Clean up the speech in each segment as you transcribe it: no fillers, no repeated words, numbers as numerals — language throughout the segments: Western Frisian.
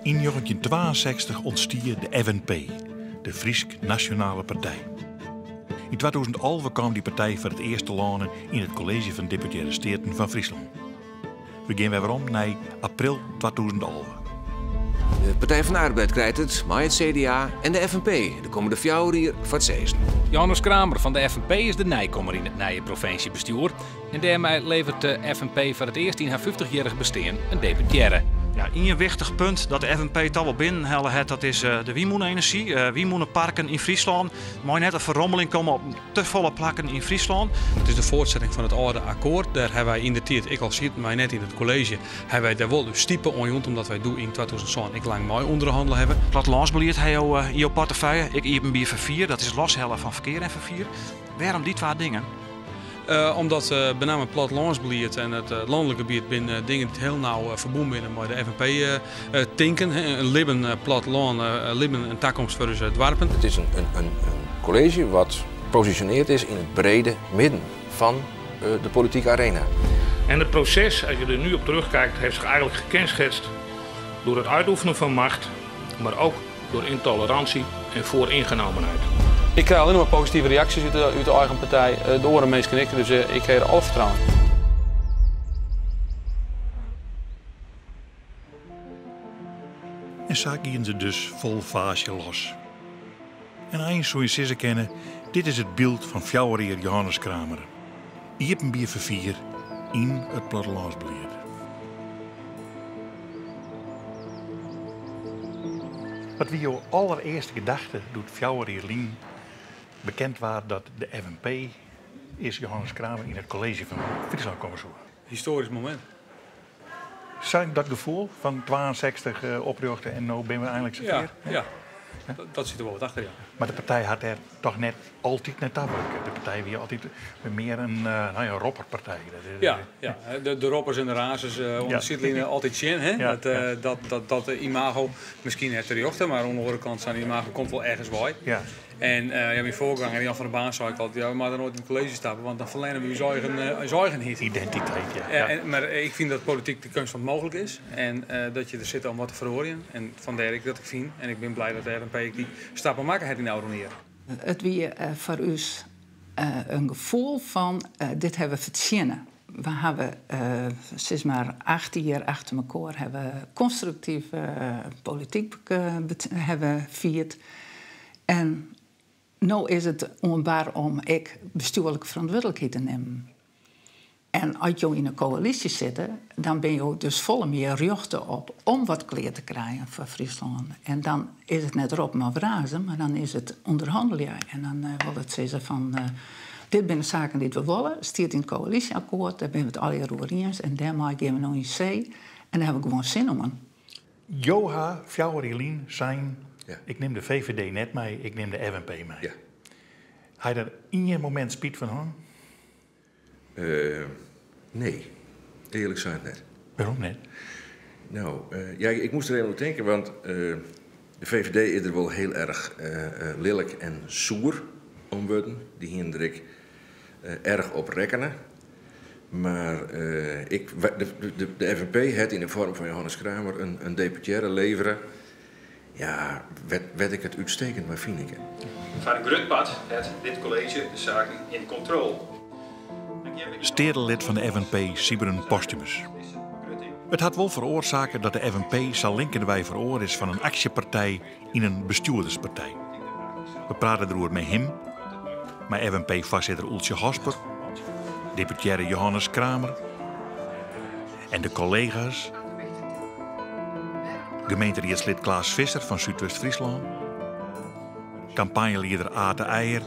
Yn 1962 ûntstie de FNP, de Frysk Nasjonale Partij. Yn 2011 kaam dy partij foar it earst telâne yn it kolleezje fan Deputearre Steaten fan Fryslân. We gean wer werom nei april 2011. De Partij van de Arbeid krijt it mei it CDA en de FNP de kommende 4 jier foar it sizzen. Johannes Kramer fan de FNP is de nijkommer yn it nije provinsjebestjoer. En dêrmei leveret de FNP foar it earst yn har 50-jierrich bestean in deputearre. Ja, ien wichtich punt dat de FNP toch wol binnenhelle hat, dat is de wynmûne-enerzjy. Wynmûneparken yn Fryslân. Mei net in ferrommeling komme op te folle plakken yn Fryslân. It is de foartsetting fan it âlde akkoart. Dêr hawwe wy yn de tiid, ek al sieten wy net yn it kolleezje, hawwe wy dêr wol ús stipe oan jûn, omdat wy doe yn 2007 ek lang mei ûnderhannele hawwe. Plattelânsbelied ha jo yn jo portefeuille, ek iepenbier ferfier, dat is loshelle fan ferkear en ferfier. Wêrom dy twa dingen? Omdat benammen plattelânsbelied en it lanlik gebiet binne dingen dy't hiel nau ferbûn binne mei de FNP tinken. In libben plattelân, libben en takomst foar ús doarpen. It is in kolleezje wat posisjoneard is yn it brede midden fan de politike arena. En het proces, als je er nu op terugkijkt, heeft zich eigenlijk gekenschetst door het uitoefenen van macht, maar ook door intolerantie en vooringenomenheid. Ik krij allinnich mar positive reaksjes út de eigen partij, de oare minsken ek, dus ik ha der alle fertrouwen yn. En sa giene se dus fol faasje los. En eins soe je sizze kinne, dit is it byld fan 4 jier Johannes Kramer. Iepenbier ferfier yn it plattelânsbelied. Wat wie jo allerearste gedachte doe't 4 jier lyn bekend waard dat de FNP is Johannes Kramer yn it kolleezje fan Fryslân komme soe? Histoarysk momint. Sa dat gefoel fan 62 oprjochte en no binne we einlik safier? Ja, ja. Dat sit der wol wat achter, ja. Mar de partij hat dêr toch net altyd nei ta wurke. De partij wie altyd mear in, nou ja, ropperpartij. Ja, ja. De roppers en de razers oan de sydline altyd tsjin. Hè? Dat de imago miskien net terjochte, mar oan de oare kant sa'n imago komt wol ergens wei. En ja, myn foarganger Jan van der Baan sei ik altyd, ja, we moatte noait yn it kolleezje stappe, want dan ferlerne we ús eigenheid. Identiteit, ja. Ja, mar ik fyn dat polityk de keunst fan it mooglik is en dat je der sitte om wat te feroarjen. En fandêr ek dat ik fyn, en ik bin blij dat de FNP ek dy stappen makke hat yn de ôfrûne jierren. It wie foar ús in gefoel fan dit hawwe we fertsjinne. We hawwe sis mar 8 jier achter mekoar hawwe konstruktyf polityk hawwe fierd. En no is it oan bar om ek bestjoerlike ferantwurdlikheid te nimmen. En as jo yn in koälysje sitte, dan binne jo dus folle mear rjochte op om wat klear te krijen foar Fryslân. En dan is it net roppen of razen, mar dan is it ûnderhannelje. En dan wol it sizze fan, dit binne de saken dy't we wolle, stiet yn it koälysjeakkoart, dêr binne we it allegear oer iens en dêrmei gean we no yn see en dêr hawwe we gewoan sin oan. Jo ha 4 jier lyn sein, ik nim de VVD net mei, ik nim de FNP mei. Ha je der ien momint spyt fan hân? Nee, earlik sein net. Wêrom net? Nou, ja, ik moast der even oer tinke, want de VVD is der wol hiel erch lilk en soer om wurden. Dy hienen der ek erch op rekkene. Mar de FNP hat yn de foarm fan Johannes Kramer in deputearre levere. Ja, wêr't ik it útstekend mei fine kin. Foar in grut part hat dit kolleezje de saken yn kontrole. Steatelid fan de FNP Sybren Posthumus. It hat wol feroarsake dat de FNP sa linkendewei feroare is fan in aksjepartij yn in bestjoerderspartij. We prate deroer mei him, mei F N P-foarsitter Oeltsje Hosper, deputearre Johannes Kramer en de kollega's, gemeenteriedslid Klaas Visser fan Súdwest-Fryslân, kampanjelieder Ate Eijer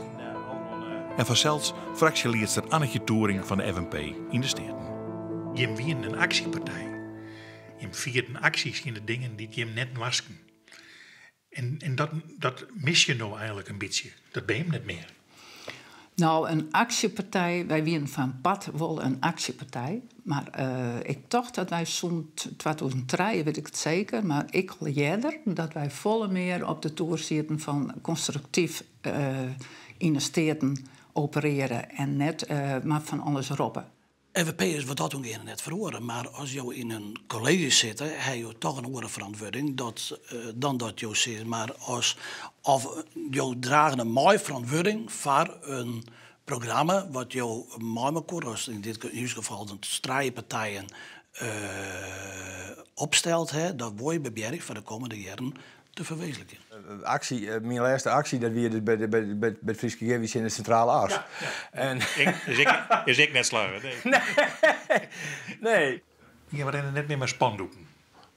en fansels fraksjeliedster Annigje Toering fan de FNP yn de Steaten. Jim wienen in aksjepartij. Jim fierden aksjes yn de dingen dy't jim net noasken. En dat mis je no eigenlik in bytsje. Dat bin jim net mear. Nou, in aksjepartij, wy wienen fan part wol in aksjepartij. Mar ik tocht dat wy sûnt 2003, wit ik it seker, mar ek al earder, dat wy folle mear op de toer sieten fan konstruktyf yn de Steaten opereare en net mar fan alles roppe. FNP is wat dat oangeande net feroare, mar as jo yn in kolleezje sitte, ha jo toch in oare ferantwurding dat, dan dat jo sizze mar as of jo drage in meiferantwurding foar in programma wat jo mei mekoar, as yn dit yn ús gefal de trije partijen, opsteld ha, dat wol je bebearje foar de kommende jierren te ferwezenlikjen. Aksje, myn lêste aksje, dat wie dus by, by, by, by it Fryske Gea, wie tsjin de Sintrale As. Ja, ja. En is ek, is ek net slagge, nee. Nee. Nee. Ja, we rinne net mear mei spandoeken.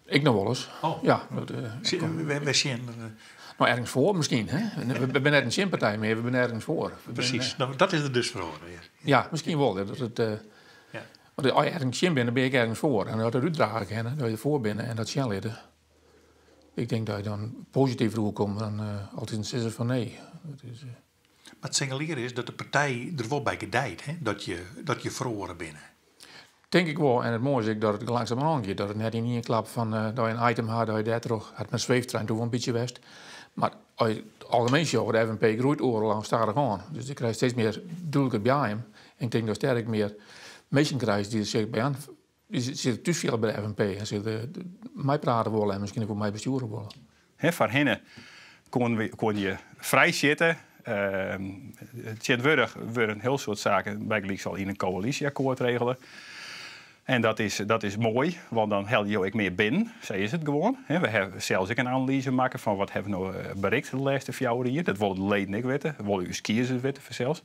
Ik noch wolris. Oh. Ja, dat, Wy sjen. No, ergens foar miskien. Hè? We binne net in tsjinpartij mear, we binne ergens foar. Presys. No, dat is der dus feroare. Ja, ja miskien wol. Dat it, ja. Want as je ergens tsjin binne, dan bin ik ergens foar. En as dat útdrage kinne, dat je foar binne en dat sjen litte. Ik tink dat je dan posityf oerkomt dan altyd sizze fan nee. Dat is, Mar it sinjalearjen is dat de partij der wol by gedijt, hè? Dat je, dat je feroare binne. Tink ik wol. En it moaie is ek dat it langsumoan giet. Dat it net yn ien klap fan dat je in item ha, dat je dêrtroch hat mei sweeftrein doe wol in bytsje west. Mar as je it algemien sjogge, de FNP groeit oeral stadichoan. Dus je krije steeds mear dúdliker boaiem. En ik tink dat sterk mear minsken krijst dy't sich by dy't sich thús fiele by de FNP en sich meiprate wolle en miskien ek wol meibestjoere wolle. Hè, foarhinne koene je frij sitte. Tsjintwurdich wurde in hiel soad saken bygelyks al yn in koälysjeakkoart regele. En dat is moai, want dan helje jo ek mear binnen. Sa is it gewoan. We hawwe sels ek in analyze makke fan wat hawwe we no berikt de lêste 4 jier. Dat wolle de leden ek witte, dat wolle ús kiezers witte fansels.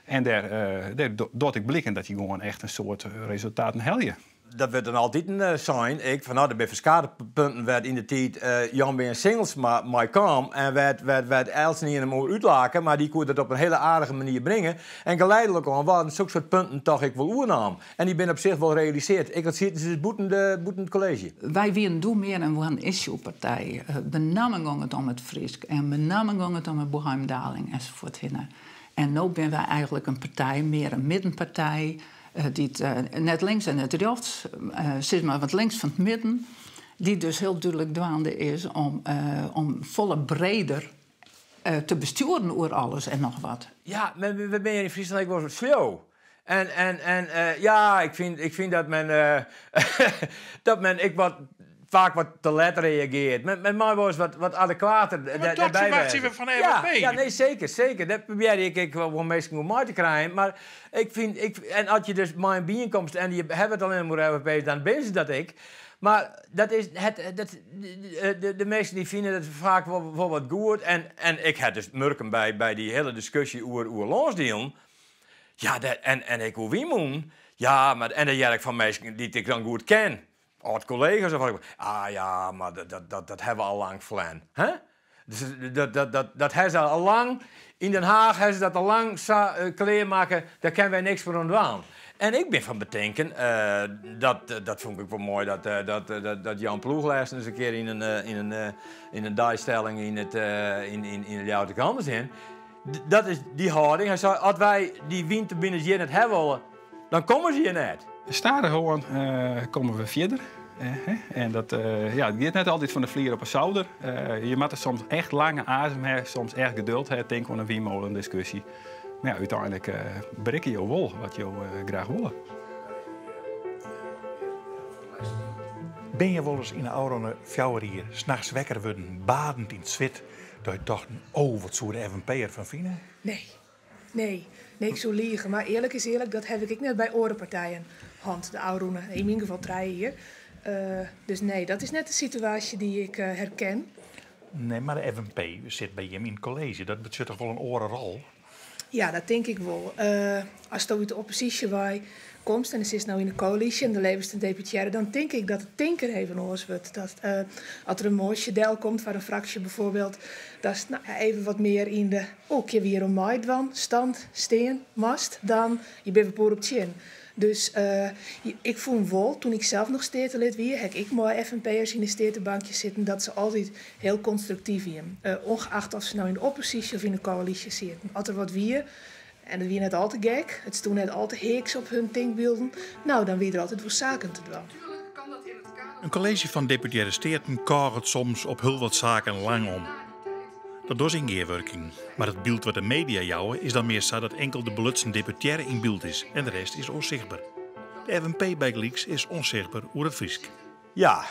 En dêr docht ek bliken dat je gewoan echt in soad resultaten helje. Dat wurdt dan altyd sein, ek fan, no, der binne ferskate punten wêr't yn de tiid Jan Bearn Singelsma mei kaam en wêr't eltsenien him oer útlake, mar dy koe dat op in hiele aardige manier bringe. En geleidelijk oan waarden sokke soart punten toch ek wol oernaam. En dy binne op sich wol realisearre, ek al sieten se dus bûten it kolleezje. Wy wienen doe mear in one-issue-partij. Benammen gong it om it Frysk en benammen gong it om de boaiemdaling ensafuorthinne. En no binne wy eigentlik in partij, mear in middenpartij, dy't net links en net rjochts, sis mar wat links fan it midden, dy't dus hiel dúdlik dwaande is om folle breder te bestjoeren oer alles en noch wat. Ja, we binne hjir yn Fryslân ek wol sleau. En ja, ik fyn dat men dat men ek wat faak wat te let reagearret. Men mei wolris wat adekwater Maar dat dêrby ferwachtsje wêze. we fan de Ja, FNP. ja, nee, seker, seker. Dêr probearje ik ek wol minsken oer mei te krijen. Mar ik fyn, ik, en as je dus mei in byienkomst en je hawwe it allinnich mar oer FNP, dan binne se dat ek. Mar dat is het, dat, de minsken dy fine dat faak wol wat goed. En ik ha dus murken by dy hiele diskusje oer lânsdielen. Ja, dêr, en ek oer wynmûnen. Ja, mar, en dat hear ik fan minsken dy't ik dan goed ken. Âld-kollega's of wat. Ah ja, mar dat hawwe we al lang ferlern. Hè? Dus dat hawwe se al lang, yn Den Haag hawwe se dat al lang sa klearmakke, dêr kinne wy niks mear oan dwaan. En ik bin fan betinken, dat fûn ik wol moai, dat Jan Ploeg lêsten ris in kear yn in deistelling yn de Ljouwerter Krante sin. Dat is dy hâlding. Hy sei, as wy dy wynturbines hjir net hawwe wolle, dan komme se hjir net. Stadichoan komme we fierder. En dat, ja, it giet net altyd fan de flier op 'e souder. Je moatte soms echt lange azem ha, soms echt geduld ha. Tink oan in wynmolendiskusje. Mar ja, úteinlik berikke jo wol wat jo graach wolle. Binne je wolris yn 'e ôfrûne 4 jier nachts wekker wurden, badend yn it swit, dat je tochten, oh, wat soe de FNP derfan fine? Nee. Nee. Nee, ik soe lige. Mar earlik is earlik, dat ha ik ek net by oare partijen hân, de ôfrûne, yn myn gefal 3 jier. Dus nee, dat is net de situaasje dy't ik herken. Nee, mar de FNP sit by jim yn it kolleezje. Dat betsjut toch wol in oare rol? Ja, dat tink ik wol. Asto út de opposysje wei komst en do sitst no yn de koälysje en do leverest in deputearre, dan tink ik dat it tinken even oars wurdt. Dat as der in moasje delkomt foar in fraksje bijvoorbeeld, datst, no ja, even wat mear yn de, oh, kinne we hjir oan meidwaan, stand stean moatst, dan je binne poer op tsjin. Dus ik fûn wol, toen ik sels noch steatelid wie, ha ik ek mei FNP'ers yn de steatebankje sitten, dat se altyd hiel konstruktyf wienen. Ongeacht oft se no yn de opposysje of yn de koälysje sieten. As der wat wie, en it wie net al te gek, it stûn net al te heaks op hun tinkbylden, no, dan wie der altyd wol saken te dwaan. In kolleezje fan deputearre steaten kôget soms op hiel wat saken lang om. Dat docht yn gearwurking. Mar it byld wat de media jouwe is dan mear sa dat inkeld de belutsen deputearre yn byld is en de rest is ûnsichtber. De FNP bygelyks is ûnsichtber oer it Frysk. Ja,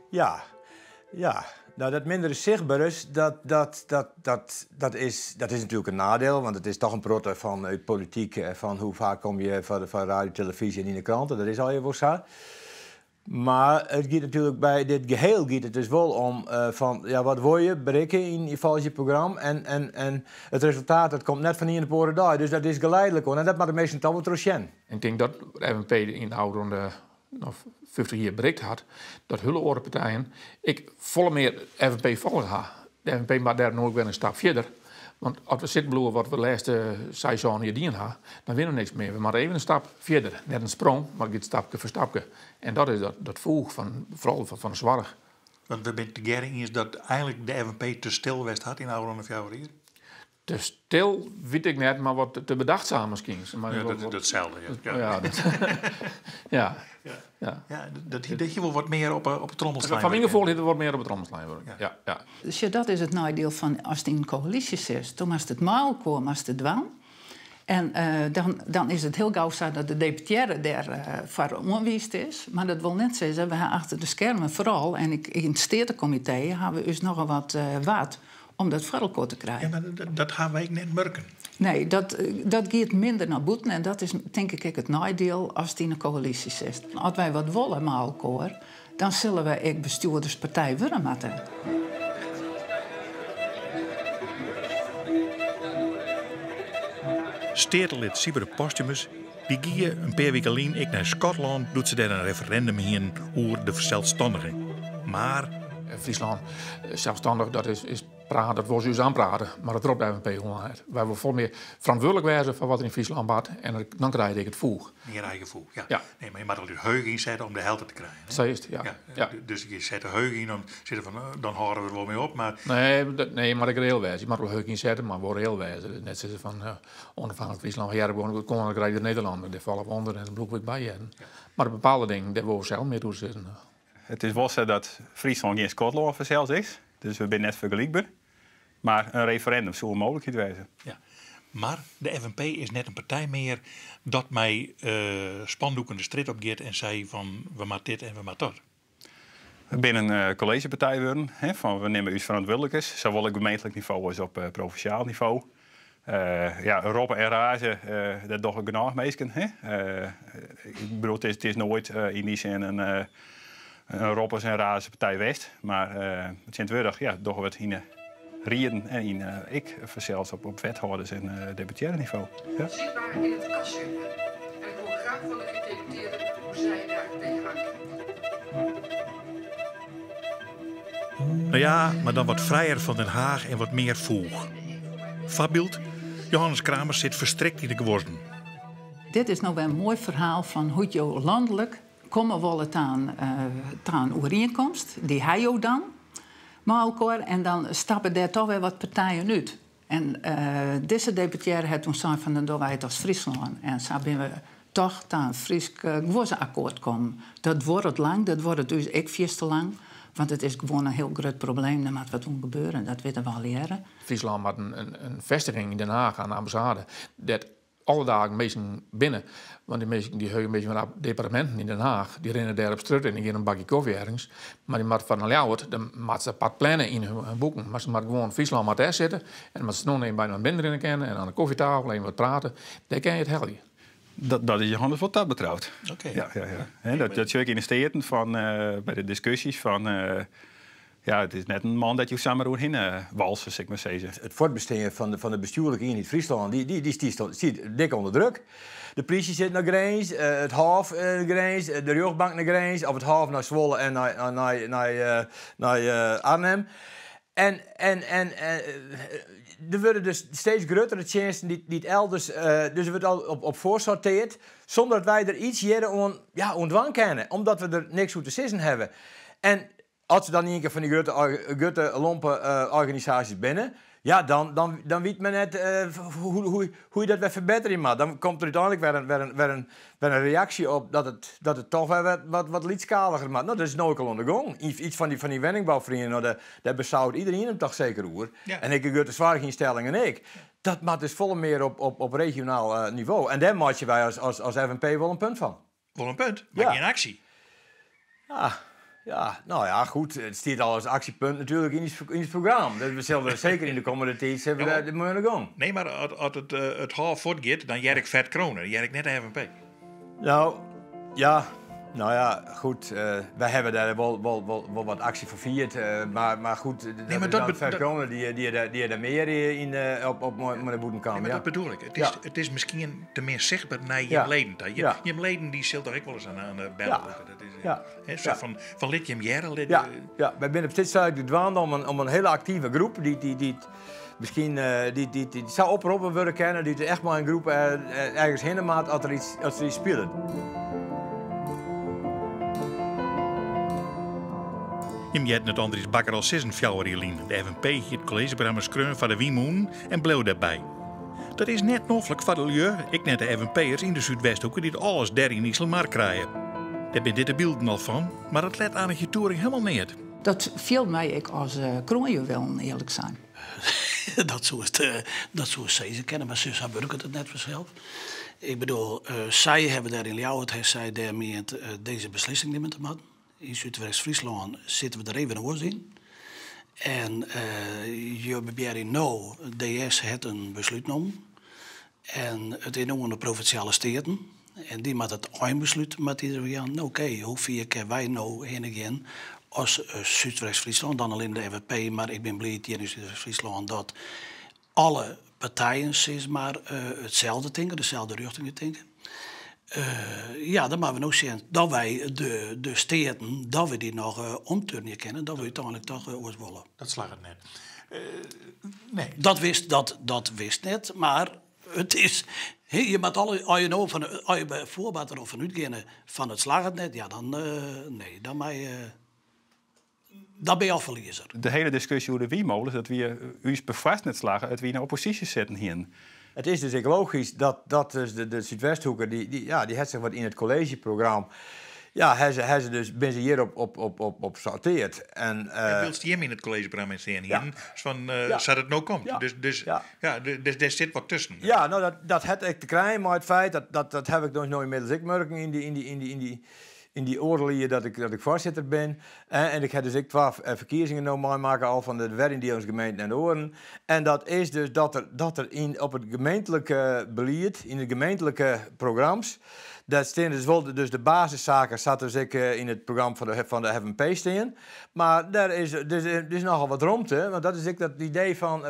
ja, ja. Nou, dat mindere sichtberens, dat, dat, dat, dat, dat, is, dat is natuurlijk een nadeel. Want het is toch in protte fan de polityk fan hoe faak komme je foar radio, televyzje en yn de kranten. Dat is al wol sa. Mar it giet natuerlik by dit geheel giet it dus wol om fan ja, wat wolle je berikke yn folgens je programma en, en, en it resultaat dat komt net fan ien op oare dei. Dus dat is geleidelijk en dat moatte de minsken toch wol troch sjen. Ik tink dat de FNP yn de ôfrûne noch 50 jier berikt hat dat hiele oare partijen ek folle mear FNP folge ha. De FNP moat dêr no ek wer in stap fierder. Want as we sitten bliuwe wat we de lêste 6 jier dien ha, dan winne we niks mear. We moatte even in stap fierder. Net in sprong, mar it giet stapke foar stapke. En dat is dat, dat foech fan, foaral fan de soarch. Want we binne tegearre iens dat eigentlik de FNP te stil west hat yn de ôfrûne 4 jier. Te stil wit ik net, mar wat te bedachtzaam miskien. Maar ja, dat, datselde, ja. Ja, dat, ja. Ja. Ja, dat je wol wat mear op de trommel Fan myn gefoel is der wat mear op de trommel slein wurde. Ja. Dus ja, dat is it neidiel fan ast yn in koälysje sitst. Dan moatst it mei elkoar moatst it dwaan. En dan is it hiel gau sa dat de deputearre dêr foar oanwiisd is. Mar dat wol net sizze, we ha achter de skermen foaral, en ek yn it steatekomitee, ha we ús nochal wat ward om dat foar elkoar te krijen. Ja, mar dat ha wy net murken. Nee, dat giet minder nei bûten en dat is tink ik ek it neidiel ast yn in koälysje sitst. As wy wat wolle mei elkoar, dan sille we ek bestjoerderspartij wurde moatte. Steatelid Sybren Posthumus dy gie in pear wiken lyn ek nei Skotlân doe't se dêr in referindum hienen oer de ferselsstanniging. Mar Fryslân selsstannich, dat is praat, dat wol se ús oanprate, mar dat ropt de FNP gewoan net. Wy wolle folle mear ferantwurdlik wêze foar wat der yn Fryslân bart en dan krije je ek it foech. Mear eigen foech, ja. Nee, mar je moatte altyd heech ynsette om de helte te krijen. Sa is it, ja. Ja. Dus je sette heech yn om sitte fan, dan hâlde we der wol mei op, mar Nee, dat, nee, mar ek reëel wêze. Je moatte wol heech ynsette, mar wol reëel wêze. Net sizze fan ûnôfhinklik Fryslân, we hearre gewoan it Koninkrijk der Nederlanden, dêr falle we ûnder en dan bliuwe we ek by hearren. Mar bepaalde dingen, dêr wolle we sels mear oer sizzen. It is wol sa dat Fryslân gjin Skotlân fansels is, dus we binne net fergelykber. Mar in referindum soe in mooglikheid wêze. Ja, mar de FNP is net in partij mear dat mei spandoeken de strjitte op giet en sei fan we moatte dit en we moatte dat. We binne in kolleezjepartij wurden, hè, fan we nimme ús ferantwurdlikens, sawol op gemeentlik nivo as op provinsjaal nivo. Ja, roppe en raze, dat dogge genôch minsken. Hè? Ik bedoel, it is noait yn dy sin in roppers- en razepartij west. Mar tsjintwurdich ja, dogge we it yn de rieden en yn ek fansels op wethâlders en deputearre nivo. Ja. Zichtbaar yn it kastje. En ik hoor graach fan de gedeputeerde hoe zij daar tegenaan kijkt. No ja, mar dan wat frijer fan Den Haach en wat mear foech. Foarbyld, Johannes Kramer sit ferstrikt yn de guozzen. Dit is no wer in moai ferhaal fan hoe't jo lanlik komme wolle ta in oerienkomst. Dy ha jo dan mei elkoar en dan stappe dêr toch wer wat partijen út. En dizze deputearre hat toen sein fan dan dogge wy it as Fryslân. En sa binne we toch ta in Frysk guozze-akkoart kommen. Dat duorret lang, dat duorret ús ek fierste lang. Want it is gewoan in hiel grut probleem, der moat wat oan gebeure, dat witte we allegearre. Fryslân moat in festiging yn Den Haach oan de ambassade, dêr't alle dagen minsken binne. Want dy minsken, dy hege minsken fan departeminten yn Den Haach, dy rinne dêr op strjitte en dy gean in bakje kofje ergens. Mar dy moatte foar nei Ljouwert, dan moatte se apart planne yn hun boeken. Mar se moatte gewoan, Fryslân moat dêr sitte en dan moatte se no even by nei binnen rinne kinne en oan de kofjetafel even wat prate. Dêr kinne je it helje. Dat is Johannes wol tabetroud. Ja. Hè, dat sjoch ik yn de Steaten fan, by de diskusjes fan, ja, it is net in man dat jo samar oerhinne walse, sil ik mar sizze. It fuortbestean fan de bestjoerlike ienheid Fryslân, dy stiet dik ûnder druk. De plysje sit nei Grins, it hôf nei Grins, de rjochtbank nei Grins, of it hôf nei Zwolle en nei Arnhem. En der wurde dus steeds gruttere tsjinsten dy't elders, dus der wurdt al op foarsorteard, sûnder dat wy der iets hjir oan, ja, oan dwaan kinne, omdat we der niks oer te sizzen hawwe. En as se dan ien kear fan dy grutte lompe organisaasjes binne, ja, dan wit men net hoe je dat wer ferbetterje moat. Dan komt der úteinlik wer in reaksje op dat it toch wer wat lytsskaliger moat. No, dat is no ek al oan de gong. Iets fan dy wenningbouferiening, no, dêr besaut iderien him toch seker oer. En ek de grutte soarchynstellingen ek. Dat moat dus folle mear op regionaal nivo. En dêr meitsje wy as FNP wol in punt fan. Wol in punt, mar gjin aksje. Ja, ja, no ja, goed. It stiet al as aksjepunt natuerlik yn it programma. Dus we sille seker yn de kommende tiid sille we dêr mei oan de gong. Nee, mar as it hôf fuortgiet, dan hear ik Ferd Crone, dan hear ik net de FNP. No, ja, no ja, goed. Wy hawwe dêr wol wat aksje foar fierd. Mar goed, nee, mar dat, Ferd Crone dy dêr mear yn op mei de bûtenkant. Nee, mar dat bedoel ik. It is miskien te min sichtber nei jim leden ta. Jim leden dy sil toch ek wolris oan de bel lûke. Dat is, hè, sa fan lit jim hearre. Lit, Ja, ja, wy binne op dit stuit dwaande om in hiele aktive groep dy't miskien dy't sa oproppen wurde kinne, dy't echt mei in groep ergens hinne moat as der yts spilet. Jim hearden it Andries Bakker al sizzen 4 jier lyn. De FNP hie it kolleezjeprogramma skreaun foar de wynmûnen en bleau dêrby. Dat is net noflik foar de lju, ek net de FNP'ers yn de Súdwesthoeke dy't alles dêr yn Iselmar krije. Dêr binne dit de bylden al fan, mar dat let Annigje Toering helemaal neat. Dat fielt my ek as kroanjuwelen, earlik sein. Dat soest, dat soest sizze kinne, mar sa wurket it net fansels. Ik bedoel, sy hawwe dêr yn Ljouwert, ha sy dêr meand dizze beslissing nimme te moatten. Yn Súdwest-Fryslân sitte we der even oars yn. En jo bebearje no, DS hat in beslút nommen. En it is no oan de provinsjale steaten. En dy moat it einbeslút moat dy der jaan. No oké, hoe fier kinne wy no hinne gean as Súdwest-Fryslân, dan allinne de FNP, mar ik bin bliid hjir yn Súdwest-Fryslân dat alle partijen sis mar itselde tinke, deselde rjochting tinke. Ja, dan moatte we no sjen dat wy de steaten, dat we dy noch omturnje kinne, dat we úteinlik toch oars wolle. Dat slagget net. Nee. Dat wist, dat, dat wist net, mar it is, je moat alle, as je no fan, as je by foarbaat der al fan útgeane fan it slagget net, ja dan, nee, dan mei je, dan bin je al ferliezer. De hiele diskusje oer de wynmolens, dat wie ús perfoarst net slagge, it wie yn de opposysje sitten hienen. It is dus ek logysk dat, dat dus de Súdwesthoeke, dy, ja, dy hat sich wat yn it kolleezjeprogram, ja, ha se, ha se dus, binne se hjir op sorteard. En, En wylst jim yn it kolleezjeprogramma stean hienen, fan sa't it no komt. Dus, dus, ja, dus dêr sit wat tusken. Ja, no, dat hat ek te krijen mei it feit, dat, dat haw ik no ynmiddels ek murken yn dy oardel jier dat ik foarsitter bin. En ik ha dus ek twa ferkiezingen no meimakke al fan de weryndielingsgemeenten en de oaren. En dat is dus dat der yn, op it gemeentlike belied, yn de gemeentlike programs, dêr stean dus wol dus de basissaken sa't dus ek yn it program fan de FNP stean. Mar der is dus is nochal wat romte, want dat is ek dat idee fan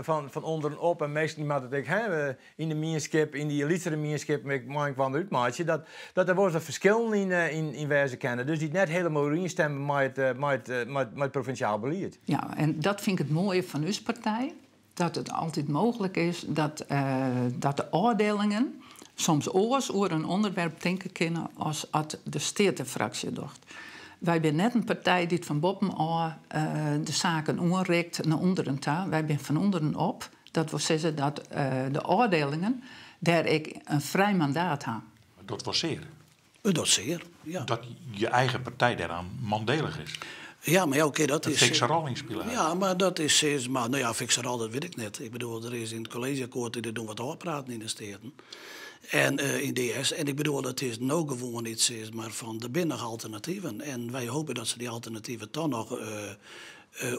ûnderen op en minsken moatte it ek ha yn de mienskip, yn dy lytsere mienskippen ek mei-inoar útmeitsje, dat der wolris wat ferskillen yn wêze kinne. Dus dy't net helemaal oerienstimme mei it provinsjaal belied. Ja, en dat fyn ik it moaie fan ús partij, dat it altyd mooglik is dat de ôfdielingen soms oars oer in ûnderwerp tinke kinne as at de steatefraksje docht. Wy binne net in partij dy't fan boppen ôf de saken oanrikt nei ûnderen ta. Wy binne fan ûnderen op. Dat wol sizze dat de ôfdielingen dêr ek in frij mandaat ha. Dat wol sear. Dat sear, ja. Dat je eigen partij dêraan mandelich is. Ja, mar ja, oké, dat in is... fikse rol ynspile hat. Ja, mar dat is sis mar, no ja, fikse rol, dat wit ik net. Ik bedoel, der is yn it kolleezjeakkoart is der doe wat ôfpraten yn de Steaten. En yn DS. En ik bedoel, it is no gewoan yts sis mar fan, der binne noch alternativen. En wy hoopje dat se dy alternativen toch noch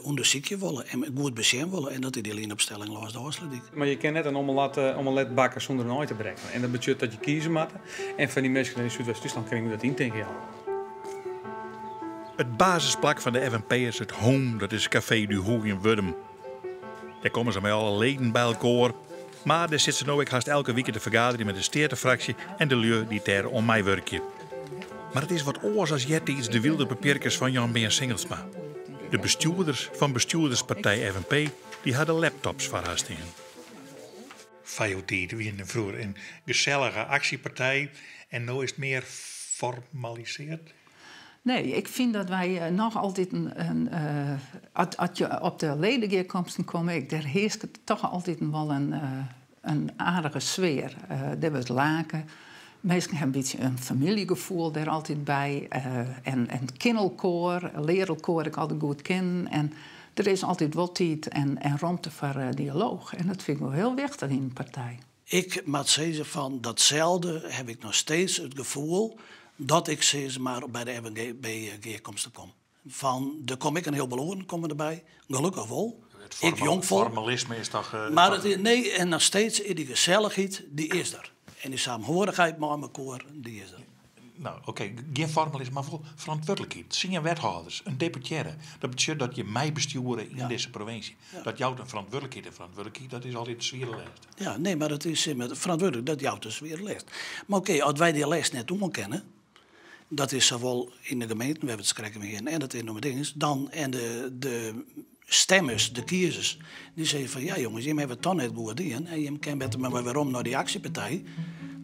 ûndersykje wolle en goed besjen wolle en dat is dy lienopstelling lâns de Ofslútdyk. Mar je kinne net in omelet bakke sûnder in aai te brekken. En dat betsjut dat je kieze moatte. En foar dy minsken yn Súdwest-Fryslân kin ik my dat yntinke, ja. It basisplak fan de FNP is it Home, dat is Café du Hoek yn Wurdum. Dêr komme se mei alle leden by elkoar. Mar dêr sit se no ek hast elke wike te fergaderjen mei de steatefraksje en de lju dy't dêr oan meiwurkje. Mar it is wat oars as eartiids de wylde papierkes fan Jan Bearn Singelsma. De bestjoerders fan bestjoerderspartij FNP dy ha de laptops foar har stean. Foar jo tiid wiene froeger in gesellige aksjepartij en no is it mear formaliseard? Nee, ik fyn dat wy noch altyd in, as je op de ledegearkomsten komme, ik, dêr hearsket toch altyd wol in aardige sfear. Dêr wurdt lake. Minsken ha in bytsje in famyljegefoel dêr altyd by. En kin elkoar, leare elkoar ek altyd goed kennen. En der is altyd wol tiid en romte foar dialooch. En dat fyn ik wol hiel wichtich yn in partij. Ik moat sizze fan datselde haw ik noch steeds it gefoel. Dat ik sis mar by de FNP-gearkomste kom. Fan, der kom ek in hiel beloaren komme derby, gelokkich wol. Het Ik jong folk. formalisme is toch... Maar het is, nee, en noch steeds is dy gesellichheid, dy is der. En dy saamhorigheid mei mekoar, dy is der. Nou, oké, gjin formalisme, mar wol ferantwurdlikheid. Tsien wethâlders, in deputearre. Dat betsjut dat je meibestjoere yn dizze provinsje. Dat jout in ferantwurdlikheid. En ferantwurdlikheid, dat is altyd swiere lêst. Ja, nee, mar dat is met ferantwurdlik, dat jout in swiere lêst. Mar oké, as wy dy lêst net oankinne, dat is sawol yn de gemeenten, wêr't we it sakrekt oer hienen, en dat is noch dingen, dan en de stemmers, de kiezers, dy sizze fan ja jonges, jim hawwe it toch net goed dien en jim kinne better mar werom nei dy aksjepartij.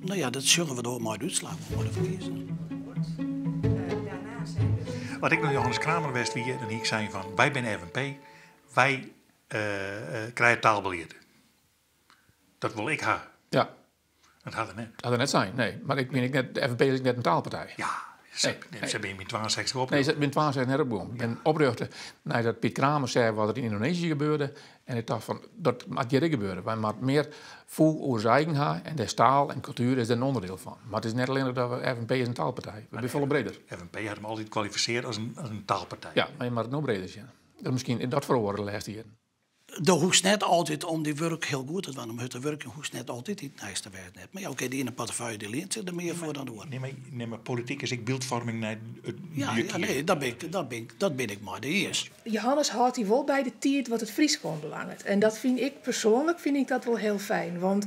No ja, dat sjogge we dan mei de útslach mei de ferkiezingen. As ik no Johannes Kramer west wie, dan hie ik sein fan wy binne FNP, wy krije taalbelied. Dat wol ik ha. Ja. Dat hat er net. Hat er net sein, nee. Mar ik bin ek net, de FNP is ek net in taalpartij. Ja, se, nee, se binne yn 62 oprjochte. Nee, se binne 62 net opgong. Ja. En oprjochte neidat Piet Kramer sei wat der yn Yndonezië gebeurde. En ik tocht fan, dat moat hjir ek gebeure. Wy moatte mear foech oer ús eigen ha en dêr taal en kultuer is dêr in ûnderdiel fan. Mar it is net allinnich dat we FNP is in taalpartij. We binne folle breder. FNP hat him altyd kwalifisearre as in taalpartij. Ja, mar je moatte it no breder sjen. Dat miskien dat feroare de lêste jierren. Do hoechst net altyd om dyn wurk hiel goed te dwaan, om hurd te wurkjen, hoechst net altyd it nijste te wêzen. Mar ja, oké, de iene portefeuille dy lient sich der mear foar dan de oare. Nee, mar, nee, mar polityk is ek byldfoarming nei it Ja, ja, nee, dat bin ik, dat bin ik, dat bin ik mei dy iens. Johannes hâldt dy wol by de tiid wat it Frysk oanbelanget. En dat fyn ik persoanlik fyn ik dat wol hiel fijn. Want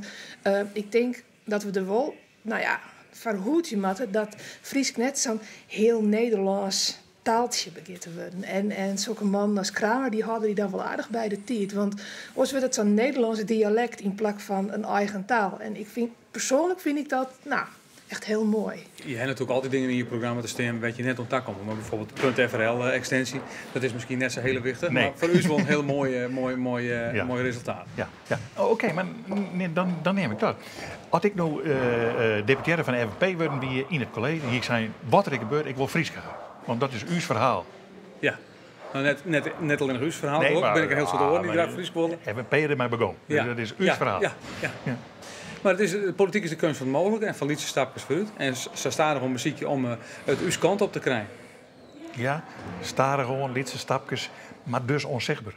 ik tink dat we der wol, no ja, foar hoedzje moatte dat Frysk net sa'n hiel Nederlânsk taaltsje begjint te wurden. En sokke mannen as Kramer dy hâlde dy dan wol aardich by de tiid. Want oars wurdt it sa'n Nederlânsk dialekt yn plak fan in eigen taal. En ik fyn, persoanlik fyn ik dat, no, echt hiel moai. Je ha natuerlik altyd dingen yn je programma te stean wêr't je net oan ta komme. Mar bijvoorbeeld punt FRL-extensie, dat is miskien net sa hiele wichtich. Nee. Mar foar ús wol in hiel moai, moai, moai, moai resultaat. Ja, ja. Oh, oké, mar dan, dan nim ik dat. As ik no deputearre fan de FNP wurden wie yn it kolleezje, hie ik sein, wat der ek gebeurt, ik wol Frysk ha. Want dat is ús ferhaal. Ja. No, net, net, net allinnich ús ferhaal, Nee, mar mar bin ik in hiel soad oaren dy't graach Frysk wolle. FNP der mei begûn. Dus dat is ús ferhaal. Ja, ja. Mar it is, de polityk is de keunst fan it mooglike en fan lytse stapkes foarút. En sa stadichoan besykje om it ús kant op te krijen. Ja, stadichoan, lytse stapkes, mar dus ûnsichtber.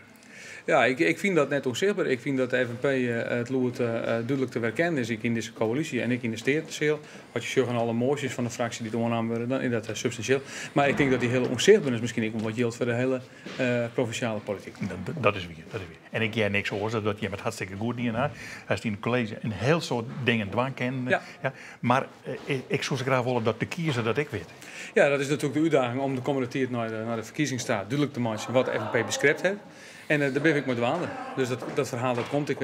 Ja, ik fyn dat net ûnsichtber. Ik fyn dat de FNP it lûd dúdlik te werkennen is, ek yn dizze koälysje en ek yn de steateseal. As je sjogge nei alle moasjes fan de fraksje dy't oannaam wurde, dan is dat substansjeel. Mar ik tink dat dy hiele ûnsichtberens miskien ek wol wat jildt foar de hiele provinsjale polityk. Dat is wier, dat is wier. En ik hear niks oars dan dat jim it hartstikke goed dien ha. Hast yn it kolleezje in hiel soad dingen dwaan kinnen. Ja. Mar ik soe sa graach wolle dat de kiezer dat ek wit. Ja, dat is natuerlik de útdaging om de kommende tiid nei de ferkiezings ta dúdlik te meitsjen wat de FNP beskrept hat. En dêr bin ik mei dwaande. Dus dat ferhaal dat komt, ik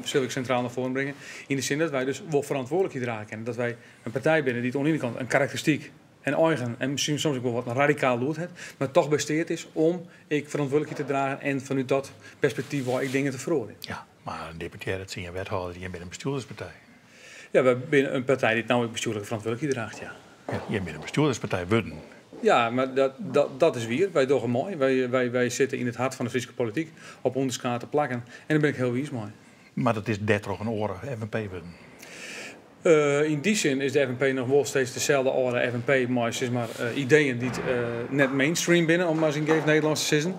sil ik sintraal nei foaren bringe. Yn de sin dat wy dus wol ferantwurdlikheid drage kinne. Dat wy in partij binne dy't oan de iene kant in karakteristyk en eigen en miskien soms ek wol wat in radikaal lûd hat, mar toch by steat is om ek ferantwurdlikheid te dragen en fanút dat perspektyf wei ek dingen te feroarjen. Ja, mar in deputearre tsien wethâlders, jim binne in bestjoerderspartij. Ja, wy binne in partij dy't no ek bestjoerlike ferantwurdlikheid draacht, ja. Ja, jim binne in bestjoerderspartij wurden. Ja, mar dat is wier. Wy dogge mei. Wy sitte yn it hart fan de Fryske polityk op ûnderskate plakken en dêr bin ik hiel wiis mei. Mar dat is dêrtroch in oare FNP wurden? Yn dy sin is de FNP noch wol steeds deselde âlde FNP mei sis mar ideeën dy't net mainstream binne, om mar ris yn geef Nederlânsk te sizzen.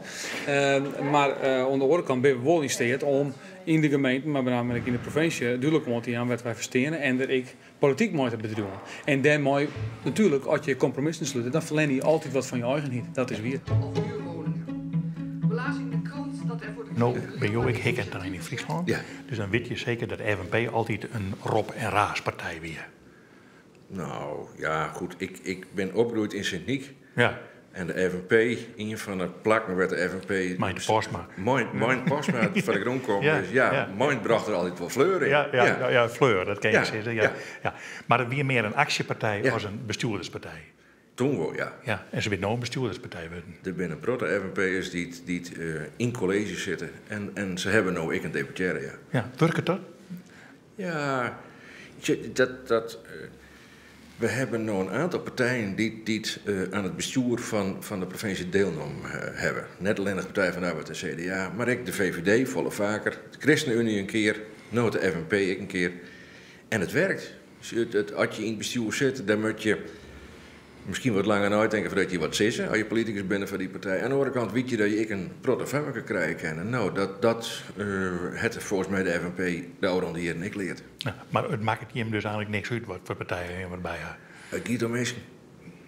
Mar oan de oare kant binne we wol yn steat om yn de gemeenten, mar benammen ek yn de provinsje, dúdlik oan te jaan wêr't wy foar steane en der ek polityk mei te bedriuwen. En dêrmei natuerlik, as je kompromissen slute, dan ferlerne je altyd wat fan je eigenheid. Dat is wier. No bin jo ek hik en tein yn Fryslân, Ja. dus dan wit je seker dat FNP altyd in rop- en raaspartij wie. Nou, ja, goed. Ik bin opgroeid yn Sint Nyk. Ja. En de FNP, ien fan de plakken wêr't de FNP... Meint Postma. Meint Postma foar de grûn kommen is. Ja, Meint brocht der altyd wol fleur yn. Ja, ja, ja. ja, fleur, dat kin je sizze. Ja. Ja. Mar it wie mear in aksjepartij as in bestjoerderspartij. Toen wol, ja. Ja, en se binne no in bestjoerderspartij wurden. Der binne in protte FNP'ers dy't yn kolleezje sitte en se hawwe no ek in deputearre, ja. Ja, wurket dat? Ja, dat, dat, we hawwe no in oantal partijen dy't oan it bestjoer fan de provinsje dielnommen hawwe. Net allinnich Partij van de Arbeid en CDA, mar ek de VVD folle faker, de ChristenUnie in kear, no de FNP ek in kear. En it werkt. As je yn it bestjoer sitte, dan moat je. Miskien wat langer neitinke foardat je wat sizze, as je politikus binne foar dy partij. Oan de oare kant witte je dat je ek in protte foar elkoar krije kinne. No, dat, dat hat folgens my de FNP de ôfrûne jierren ek leard. Ja, mar it makket jim dus eigenlik niks út wat foar partijen jim derby ha? It giet om minsken.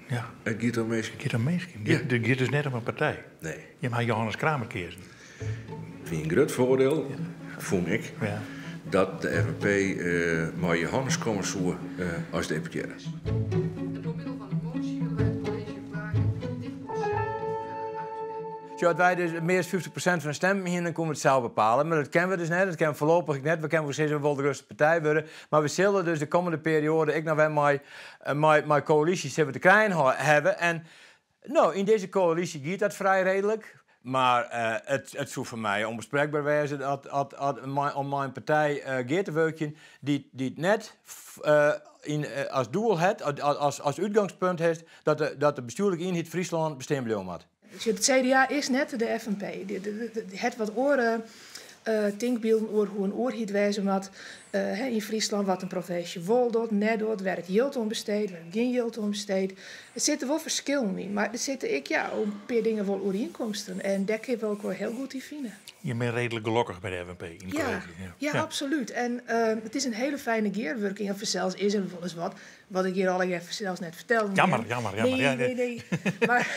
Ja. It giet om minsken. It giet om minsken. Ja. It giet dus net om in partij. Nee. Jim ha Johannes Kramer keazen. It wie in grut foardiel, fûn ik, ja. dat de FNP mei Johannes komme soe as deputearre. Sjoch, as wy dus mear as 50% fan de stimmen hienen, dan koene we it sels bepale. Mar dat kinne we dus net, dat kinne we foarlopich ek net. We kinne wol sizze, we wolle de grutste partij wurde. Mar we sille dus de kommende perioade ek noch wer mei koälysjes sille we te krijen hawwe. En no, yn dizze koälysje giet dat frij reedlik. Mar it soe foar my ûnbesprekber wêze dat, om mei in partij gear te wurkjen dy't net as doel hat, as útgangspunt hat dat de bestjoerlike ienheid Fryslân bestean bliuwe moat. It CDA is net de FNP. Hat wat oare tinkbylden oer hoe in oerheid wêze moat yn Fryslân, wat in provinsje wol docht, net docht, wêr it jild oan besteedt, wêr gjin jild oan besteedt. Der sitte wol ferskillen yn, mar der sitte ek ja, in pear dingen wol oerienkomsten en dêr kinne we elkoar hiel goed yn fine. Je binne reedlik gelokkich by de FNP yn it Ja, kolleezje. ja, ja, absolút. En it is in hiele fijne gearwurking en fansels is der wolris wat wat ik hjir allegear fansels net fertellen Jammer, kin. jammer, jammer. Nee, Ja, nee, nee. Mar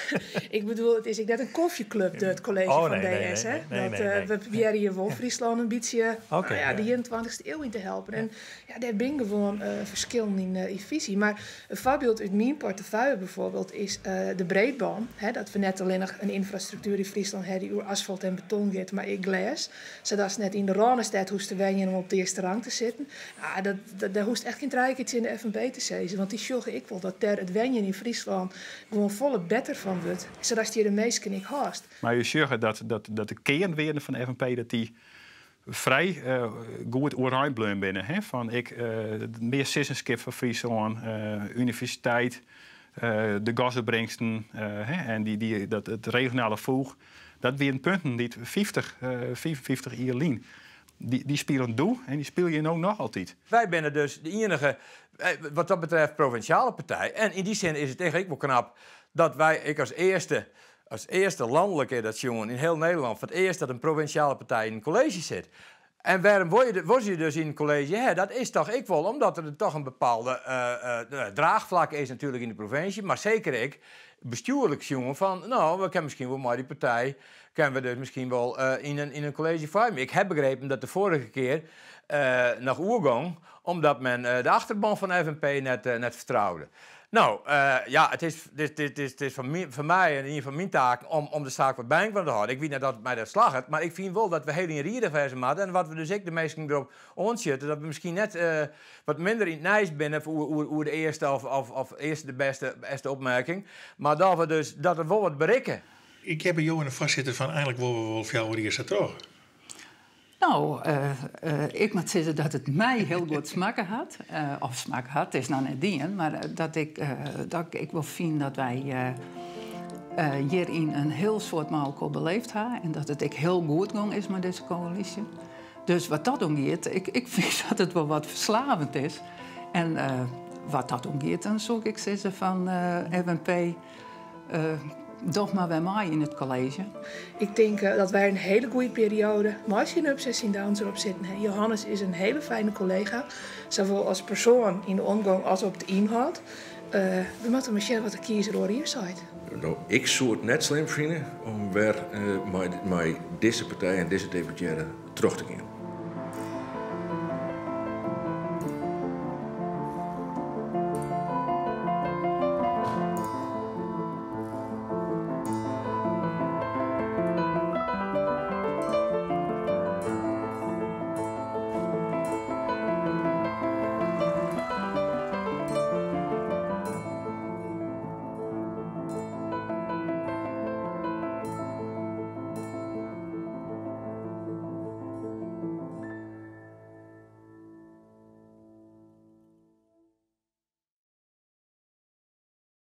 ik bedoel, it is ek net in kofjeklup, it kolleezje Oh, fan nee, nee, DS. nee, Hè? nee, Dat, nee, nee. we probearje hjir wol Fryslân in bytsje Oké, nou ja, ja. de 21ste iuw yn te helpen. En ja, dêr binne gewoan ferskillen yn fisy. Mar in foarbyld út myn portefeuille bijvoorbeeld is de breedbân. Hè, dat we net allinnich in ynfrastruktuer yn Fryslân ha dy't oer asfalt en beton giet, mar ek glês. Sadatst net yn de Rânestêd hoechst te wenjen om op de earste rang te sitten. Ah, dat, dêr hoechst echt gjin trije kear tsjin de FNP te sizzen, want dy sjogge ek wol dat dêr it wenjen yn Fryslân gewoan folle better fan wurdt, sadatst hjir de minsken ek hâldst. Mar je sjogge dat de kearnwearden fan de FNP dat dy frij goed oerein bleaun binne. Hè? Fan ek mear sizzenskip foar Fryslân, universiteit, de gasopbringsten hè, en dat, it regionale foech. Dat wienen punten dy't 50, 55 jier lyn dy spilen doe en dy spylje no noch altyd. Wy binne dus de iennige, wat dat betreft, provinsjale partij. En yn dy sin is it echt ek wol knap dat wy ek as earste lanlik dat sjoen yn hiel Nederlân, foar it earst dat in provinsjale partij yn in kolleezje sit. En wêrom wol je dus yn in kolleezje? Hè? Dat is toch ek wol omdat der toch in bepaalde draachflak is natuerlik yn de provinsje, mar seker ek bestjoerlik sjoen fan, no, we kinne miskien wol mei dy partij, kinne we dus miskien wol yn in kolleezje foarmje. Ik ha begrepen dat de foarige kear noch oergong, omdat men de achterban fan FNP net fertroude. No, ja, it is, dit, dit, dit, it is foar my en ien fan myn taken om de saak wat byinoar te hâlden. Ik wit net dat my dat slagget, mar ik fyn wol dat we hiel ienriedich wêze moatte. En wat we dus ek de minsken derop oantsjutte, dat we miskien net wat minder yn it nijs binne oer de earste of earste de bêste opmerking, mar dat we dus dat we wol wat berikke. Ik ha by jo en de foarsitter fan eigenlik wolle we wol 4 jier sa troch. No, ik moat sizze dat it my hiel goed smakke hat. Of smakke hat, is noch net dien. Mar dat ik wol fyn dat wy hjiryn in hiel soad mei elkoar beleefd ha. En dat it ek hiel goed gong is mei dizze koälysje. Dus wat dat oangiet, ik fyn dat it wol wat ferslaavjend is. En wat dat oangiet, dan soe ik sizze fan FNP, doch mar wer mei yn it kolleezje. Ik tink dat wy in hiele goede perioade mei syn ups en syn downs derop sitten. Johannes is in hiele fijne kollega, sawol as persoan yn de omgong as op de ynhâld. We moatte mar sjen wat de kiezer oer jier seit. No, ik soe it net slim fine om wer mei dizze partij en dizze deputearre troch te gean.